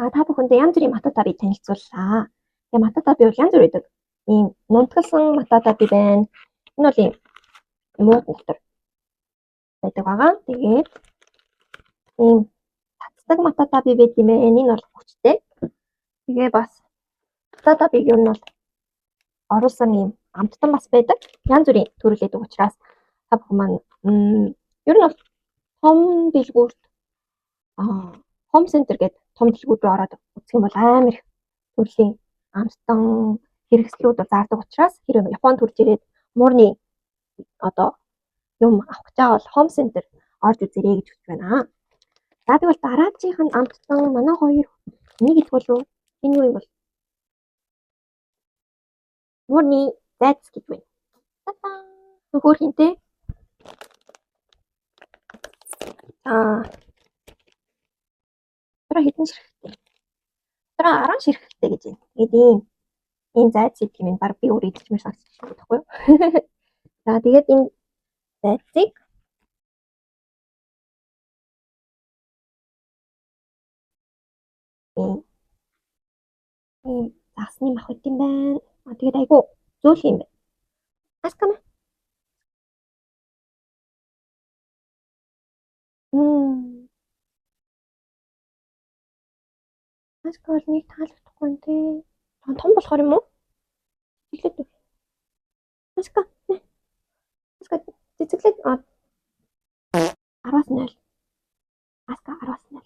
За та бүхэндээ янз бүрийн мататаби танилцууллаа. Тэгээ мататаби бол янз бүр байдаг. Ийм нунтгалсан мататаби байна. Энэ бол ийм мууд дотор байдаг байгаа. Тэгээд ийм цацдаг мататаби байт юм байна. Энэ бол хүчтэй. Тэгээ бас мататабиг ер нь бол оруулсан ийм амттан бас байдаг. Янз бүрийн төрөл байдаг учраас та бүхэн маань ер нь бол том дэлгүүрт Home Center гэдэг том дэлгүүр рүү ороод үзэх юм бол амар их төрлийн амттан хэрэгслүүд бол зардаг учраас хэрэг Японд төрж ирээд муурны одоо юм авах гэж байгаа бол Home Center орж үзээрэй гэж хүсэж байна. За тэгвэл дараагийнх нь амттан манай хоёр нэг идэх болов уу? Энэ юу юм бол? Муурны зайц гэж байна. Та-даа. Хөөрхөнтэй. Аа. Тэр хэдэн ширхэгтэй? Тэр 10 ширхэгтэй гэж байна. Тэгээд ийм зайц идэх юм баг би өөрөө идчихмээр санагдчих шүү байхгүй юу? За тэгээд энэ зайцыг ийм загасны мах байт юм байна. А тэгээд айгүй зөөлхөн юм байна. Аскама. Аска бол нэг таалагдахгүй юм тий. Том болохоор юм уу? Цэцэглээд үү? Аска. Аска цэцэглээд 10-аас 0. Аска 10-аас 0.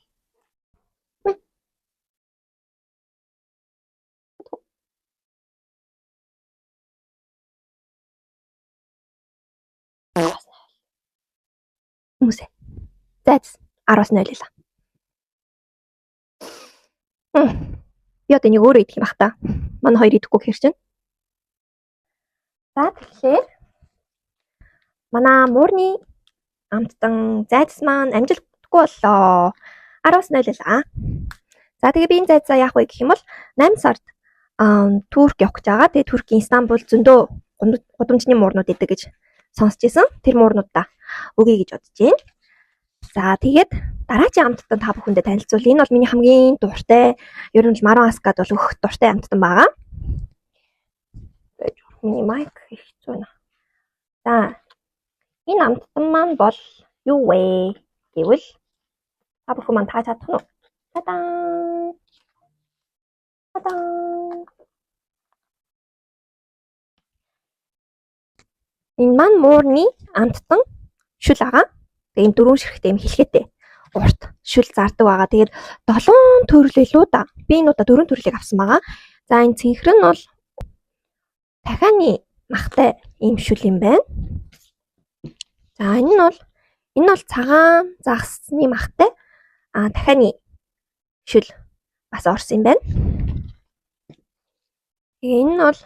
Хүмүүсээ. Зайц 10-аас 0 лээ. Би одоо энийг өөрөө идэх юм бах та. Манай хоёр идэхгүй гэхэр чинь. За тэгэхээр манай муурны амттан зайц маань амжилтгүй боллоо. 10-аас 0 лээ. За тэгээ би энэ зайцаа яах вэ гэх юм бол 8 сард Турк явах гэж байгаа. Тэгээ Туркийн Истанбул зөндөө гудамжны муурнууд идэг гэж сонсч ирсэн. Тэр муурнуудаа өгье гэж бодож байна. За тэгээд дараагийн амттан та бүхэндээ танилцуул. Энэ бол миний хамгийн дуртай, ер нь Марон Аскад бол өгөх дуртай амттан байгаа. Миний майк их хэцүү байна. За энэ амттан маань бол юу вэ гэвэл та бүхэн маань тааж чадах нь уу? Та-даа! Та-даа! Энэ маань муурны амттан шүл байгаа. Тэгээ ийм дөрвөн ширхтээ ийм хилгээтэй урт шүл зардаг байгаа. Тэгээд 7 төрөл илүү да. Би энэ удаа 4 төрлийг авсан байгаа. За энэ цэнхэр нь бол дахианы махтай ийм шүл юм байна. За энэ бол цагаан загасны махтай дахианы шүл бас орсон юм байна. Тэгээ энэ нь бол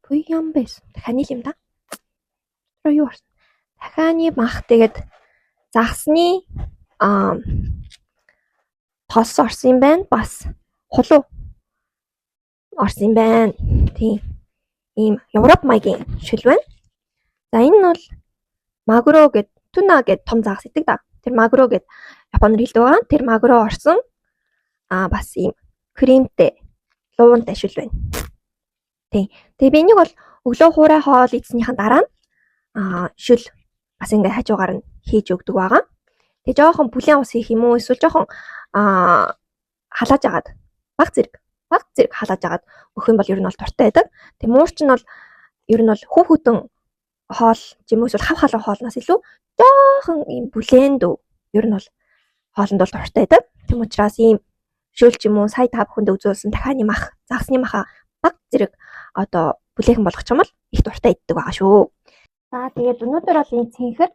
буян байсан. Дахианы юм да. Тэр юу орсон? Дахианы мах тэгээд загасны тос орсон юм байна. Бас хулуу орсон юм байна. Тийм. Ийм Европ маягийн шүл байна. За энэ нь бол магуро гэд туна гэд том загас идэг да. Тэр магуро гэд японоор хэлдэг байгаа. Тэр магуро орсон бас ийм кремтэй луунтай шүл байна. Тийм. Тэгээ би энийг бол өглөө хуурай хоол идснийхэн дараа нь шүл бас ингээ хажуугаар нь хийж өгдөг байгаа. Тэгээ жоохон бүлээн ус хийх юм уу эсвэл жоохон халааж агаад баг зэрэг халааж агаад өгөх юм бол ер нь бол дуртай байдаг. Тэгээ муур чинь бол ер нь бол хөв хөтөн хоол юм уу эсвэл хав халуун хоолноос илүү жоохон ийм бүлээн дүү ер нь бол хоолнд бол дуртай байдаг. Тэм учраас ийм шүл ч юм уу сая та бүхэнд үзүүлсэн дахианы мах, загасны маха баг зэрэг одоо бүлээхэн болгочих юм бол их дуртай иддэг байгаа шүү. За тэгээд өнөөдөр бол энэ цэнхэр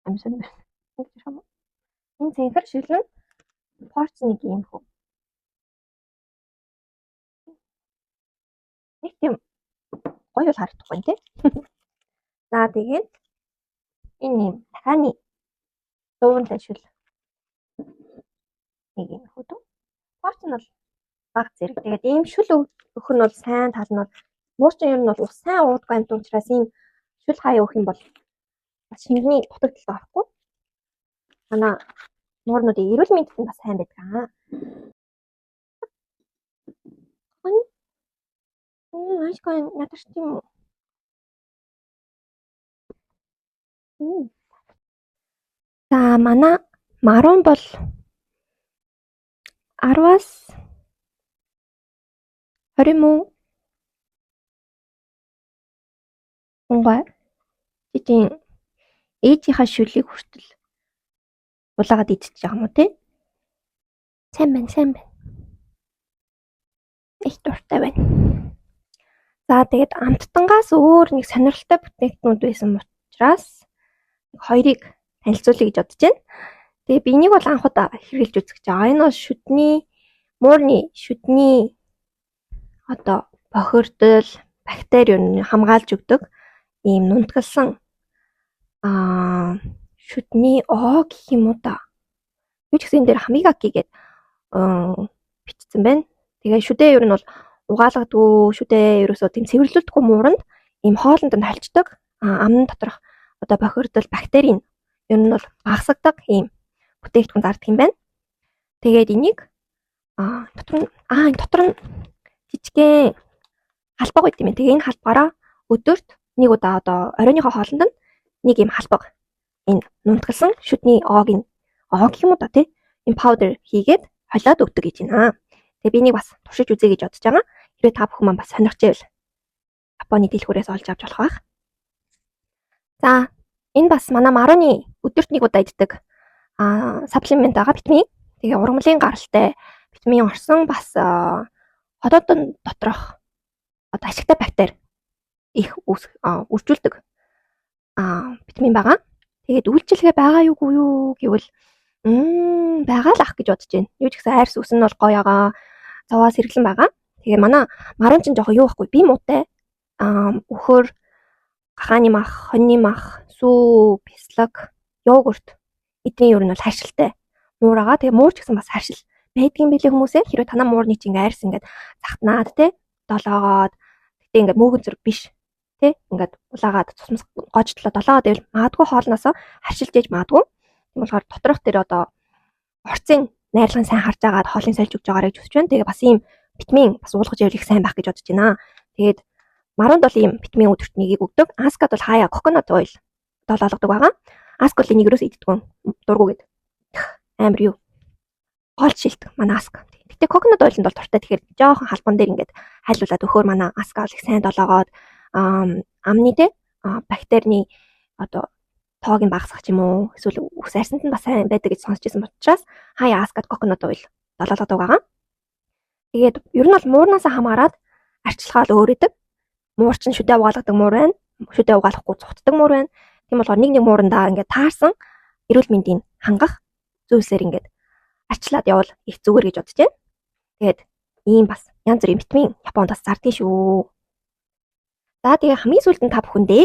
амсан байна. Энэ цэнхэр шүл нь порц нэг юм хөө. Нэг тийм гоё бол харагдахгүй юм тий. За тэгээд энэ юм дахианы дуунтай шүл нэг юм хөө дүү. Порц нь бол баг зэрэг. Тэгээд ийм шүл өгөх нь бол сайн тал нь бол муурчин ер нь бол ус сайн уудаггүй амт учраас ийм шүл хаяа өгөх юм бол бас шингэний дутагдaltaд орохгүй. Манай Муурнуудын эрүүл мэндэд нь бас сайн байдаг аа. Аашгүй ядарч юм уу? За манай Марун бол 10-аас 20 юм уу? Унгай. Жижиг ээжийнхаа шүлийг хүртэл улаагаад идчихэж байгаа юм уу те? Сайн байна, сайн байна. Их дуртай байна. За тэгээд амттангаас өөр нэг сонирхолтой бүтээгдэхүүнүүд байсан учраас хоёрыг танилцуулъя гэж бодож байна. Тэгээ би энийг бол анх удаа хэрэглэж үзэж байгаа. Энэ бол шүдний муурны шүдний одоо бохирдол, бактери юу хамгаалж өгдөг ийм нунтгалсан шүдний оо гэх юм уу да. Юу ч гэсэн энэ дээр хамигаки гээд бичсэн байна. Тэгээ шүдээ ер нь бол угаалгадгүй, шүдээ ерөөсөө тийм цэвэрлүүлдэггүй мууранд ийм хоолнд нь холждог. Амн доторх одоо бохирдол, бактерийн ер нь бол багасгадаг ийм бүтээгдэхүүн зардаг юм байна. Тэгээд энийг дотор нь энэ дотор нь жижигхэн халбаг байт юм байна. Тэгээ энэ халбагаараа өдөрт нэг удаа одоо оройныхоо хоолнд нь нэг ийм халбаг энэ нунтгалсан шүдний оогийн оо гэх юм уу да тий энэ powder хийгээд холиод өгдөг гэж байна. Тэгээ би энийг бас туршиж үзье гэж бодож байгаа. Хэрвээ та бүхэн маань бас сонирхож байвал Японы дэлгүүрээс олж авч болох байх. За энэ бас манай Маруны өдөрт нэг удаа иддэг supplement байгаа витамин. Тэгээ ургамлын гаралтай витамин орсон бас ходоодон доторх одоо ашигтай бактери их үржүүлдэг витамин байгаа. Тэгээд үйлчилгээ байгаа юугүй юу гэвэл байгаа л ах гэж бодож байна. Юу ч гэсэн айрс ус нь бол гоё байгаа. Цаваа сэргэлэн байгаа. Тэгээ манай Марун чинь жоохон юу байхгүй би муутай. Үхэр, гахааны мах, хоньны мах, сүү, бяцлаг, йогурт эдний ер нь бол харшилтай муур байгаа. Тэгээ муур ч гэсэн бас харшил байдгийн билээ хүмүүсээ. Хэрвээ танаа муурны чинь ингээ айрс ингээд захтнаад те долоогоод гэтээ ингээд мөөгөн зэрэг биш те ингээд улаагаад цусмас гоожтлоо долоогоод байвал магадгүй хоолноосоо харшилж ээж магадгүй. Тийм болохоор доторх тэр одоо орцын найрлагын сайн харж агаад хоолыг сольж өгч байгаарэ гэж хүсэж байна. Тэгээ бас ийм витамин бас уулгаж явал их сайн байх гэж бодож байна. Тэгээд Марунд бол ийм витамин өдөрт нэгийг өгдөг. Аскад бол хаяа coconut oil долоолгодог байгаа. Аск бол энийг ерөөсөө иддэггүй. Дургу гээд. Амар юу. Гол шилдэг манай аск. Гэтэ coconut oil-нд бол дуртай. Тэгэхээр жоохон халбан дээр ингээд хайлуулад өгөхөөр манай аска бол их сайн долоогоод амны те бактерийн одоо тоог нь багасгах юм уу эсвэл үс арьсанд нь бас сайн байдаг гэж сонсч ирсэн учраас хаяа аскад coconut oil долоолгодог байгаа. Тэгээд ер нь бол муурнаасаа хамаарат арчилгаа л өөр идэг. Муур чинь шүдэ угаалгадаг муур байна. Шүдэ угаалгахгүй цухтдаг муур байна. Тийм болохоор нэг нэг муурандаа ингээд таарсан эрүүл мэндийг хангах зүйлсээр ингээд арчлаад явбал их зүгээр гэж бодож байна. Тэгээд ийм бас янз бүрийн витамин Японд бас зардгийн шүү. За тэгээ хамгийн сүүлд нь та бүхэндээ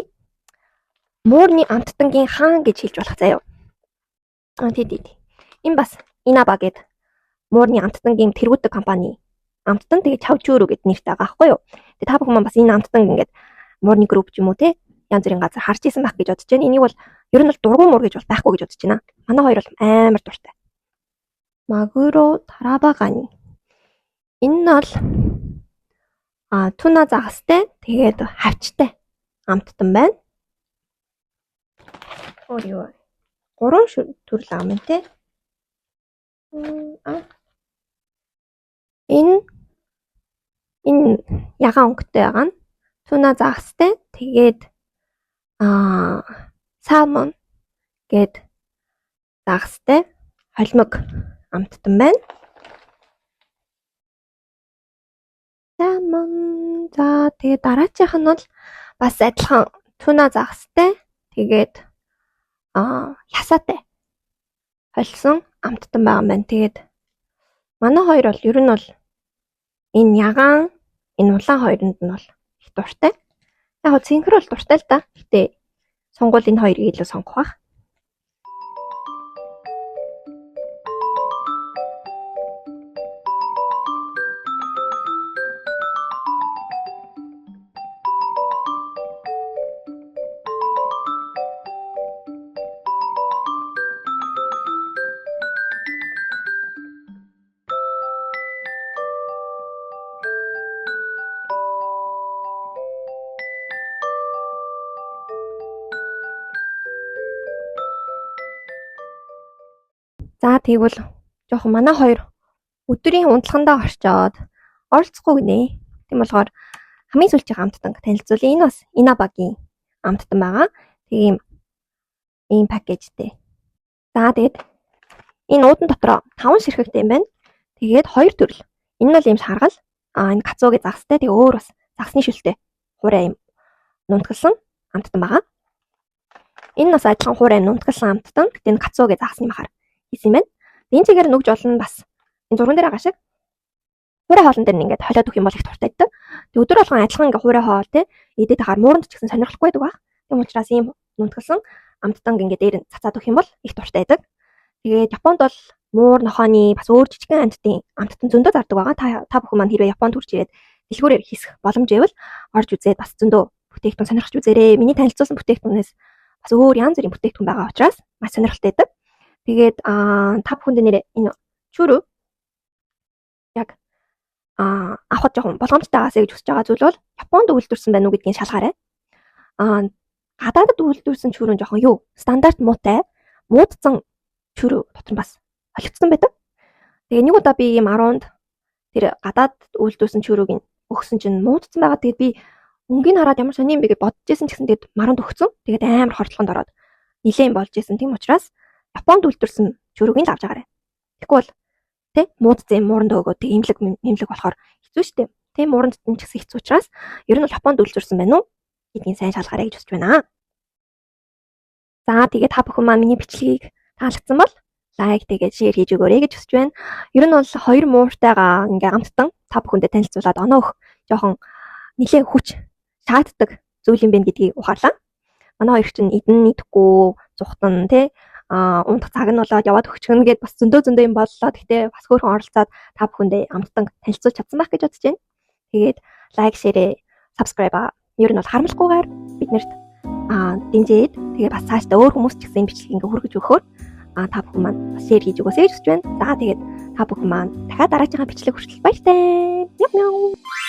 муурны амттангийн хаан гэж хэлж болох заяа. Тий тий. Энэ бас Инаба гээд муурны амттангийн тэргүүтэг компани амттан тэгээ чавчөөрөө гэд нэртэй байгаа байхгүй юу. Тэгээ та бүхэн маань бас энэ амттан ингээд муурны групп ч юм уу те янз бүрийн газар харж исэн байх гэж бодож байна. Энийг бол ер нь бол дургуун муур гэж бол байхгүй гэж бодож байна. Манай хоёр бол амар дуртай. Магуро тарабагани. Энэ нь бол туна загастай тэгээд хавчтай амттан байна. Өөр юу вэ? Гурван төрөл ам байна те. Энэ ягаан өнгөтэй байгаа нь туна загастай тэгээд салмон гээд загастай холимог амттан байна. Салмон. За тэгээд дараачих нь бол бас адилхан туна загастай тэгээд ясаатай холсон амттан байгаа юм байна. Тэгээд манай хоёр бол ер нь бол энэ ягаан энэ улаан хоёронд нь бол их дуртай. Яг гоо цэнхэр бол дуртай л да. Гэтэ сонгуул энэ хоёрыг илүү сонгох байх. За, тэгвэл жоохон манай хоёр өдрийн унтлахандаа орчоод оролцохгүй гинэ. Тийм болохоор хамгийн сүүлчийн амттанг танилцуулъя. Энэ бас Inaba-гийн амттан байгаа. Тэг ийм package тэй. За, тэгээд энэ уудан дотроо 5 ширхэгтэй юм байна. Тэгээд хоёр төрөл. Энэ нь бол ийм шаргал. Энэ кацуугийн загастай. Тэгээ өөр бас загасны шүлтэй хуурай юм нунтагласан амттан байгаа. Энэ бас адилхан хуурай нунтагласан амттан. Гэтэ энэ кацуугийн загасны махаар хийсэн юм байна. Энэ чигээр нүгж болно, бас энэ зурган дээр байгаа шиг хуурай хоолн дээр ингээд холиод өгөх юм бол их дуртай байдаг. Тэг өдөр болгон адилхан ингээд хуурай хоол те идээд ахаар мууранд ч гэсэн сонирхолгүй байдаг баг. Тийм учраас ийм нунтагласан амттанг ингээд дээр нь цацаад өгөх юм бол их дуртай байдаг. Тэгээд Японд бол муур, нохойны, бас өөр жижигхэн амьтдын амттан зөндөө зардаг байгаа. Та бүхэн маань хэрвээ Японд хүрч ирээд дэлгүүрээр хийсэх боломж байвал орж үзээд бас зөндөө бүтээгдэхүүн сонирхож үзээрэй. Миний танилцуулсан бүтээгдэхүүнээс бас өөр янз бүрийн бүтээгдэхүүн байгаа учраас маш сонирхолтой байдаг. Тэгээд та бүхэнд нэрээ энэ чүрүү яг авахд жоохон болгоомжтой байгаасай гэж хүсэж байгаа зүйл бол Японд үйлдвэрлэсэн байна уу гэдгийг шалгаарай. Гадаадд үйлдвэрлэсэн чүрүү нь жоохон юу? Стандарт муутай, муудсан чүрүү дотор нь бас холигдсон байдаг. Тэгээ нэг удаа би ийм 10-нд тэр гадаад үйлдвэрлэсэн чүрүүг нь өгсөн чинь муудсан байгаа. Тэгээд би өнгийг хараад ямар сони юм бэ гэж бодож исэн ч гэсэн тэгээд маранд өгсөн. Тэгээд амар хордлогонд ороод нилээн болж исэн. Тийм учраас Японд үйлдвэрлэсэн чүрүүг нь л авч байгаарай. Тэгэхгүй бол тэ муудсан юм мууранд өгөөд тэг имлэг имлэг болохоор хэцүү шттэ. Тэ мууранд нь ч гэсэн хэцүү учраас ер нь бол Японд үйлдвэрлэсэн байна уу гэдгийг сайн шалгаарай гэж хүсэж байна. За, тэгээд та бүхэн маань миний бичлэгийг таалагдсан бол like, тэгээд share хийж өгөөрэй гэж хүсэж байна. Ер нь бол хоёр мууртайгаа ингээ амттан та бүхэндээ танилцуулаад оноо өгөх жоохон нэлээд хүч шаарддаг зүйл юм байна гэдгийг ухаарлаа. Манай хоёр чинь идэн идэхгүй зүхтан тий унтах цаг нь болоод яваад өгчихнө гэд бас зөндөө зөндөө юм боллоо. Гэхдээ бас хөөрхөн оролцоод та бүхэндээ амттан танилцуулж чадсан байх гэж бодож байна. Тэгээд like, share, subscribe ер нь бол харамлахгүйгээр биднэрт дэмжиж, тэгээ бас цаашдаа өөр хүмүүс ч гэсэн энэ бичлэгийг ингээ хүргэж өгөхөөр та бүхэн маань бас share хийж өгөөсэй гэж хүсэж байна. За, тэгээд та бүхэн маань дахиад дараагийн бичлэг хүртэл баяртай. Мяу мяу.